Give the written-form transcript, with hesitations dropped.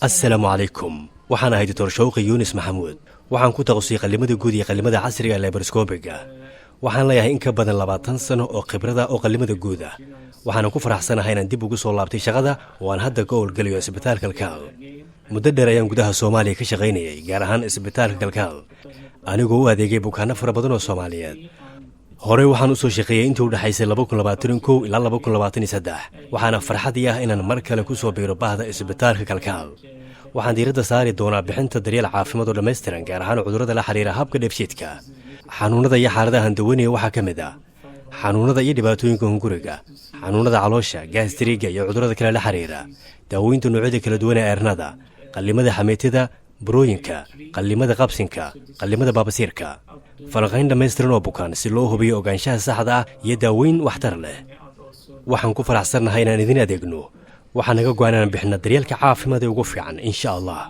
Assalaamu calaykum. Waxaan ahay Doctor Shawqi Yunis Maxamuud. Waxaan ku takhasusay qallimada guud iyo qallimada casriga laparoscopic-ga. Waxaan leeyahay in ka badan 20 sano oo khibrada oo qallimada guud ah. Waxaana ku faraxsanahay inaan dib ugu soo laabtay shaqada oo aan hadda ka howlgelayo Isbitaalka Kalkaal. Muddo dheer ayaan gudaha Soomaaliya ka shaqaynayay, gaar ahaan Isbitaalka Kalkaal, anigoo u adeegay bukaanno fara badan oo Soomaaliyeed. Horey waxaan u soo shaqeeyey intii u dhexaysay 2021 ilaa 2023. Waxaana farxad ii ah inaan mar kale ku soo biiro bahda Isbitaalka Kalkaal. Waxaan diiradda saari doonaa bixinta daryeel caafimaad oo dhammaystiran, gaar ahaan cudurrada la xiriira habka dheefshiidka. Xanuunnada iyo xaaladahan daweynaya waxaa ka mid ah xanuunnada iyo dhibaatooyinka hunguriga, xanuunnada caloosha, gaastiriga iyo cudurrada kale la xiriira, daaweynta noocyada kala duwan ee hernia-da, qallimada xameetida, burooyinka, qallimada qabsinka, qallimada baabasiirka, falanqayn dhammaystiran oo bukaan si loo hubiyo ogaanshaha saxda ah iyo daaweyn waxtar leh. Waxaan ku faraxsannahay inaan idin adeegno. Waxaa naga go'an inaan bixinna daryeelka caafimaad ee ugu fiican, insha Allah.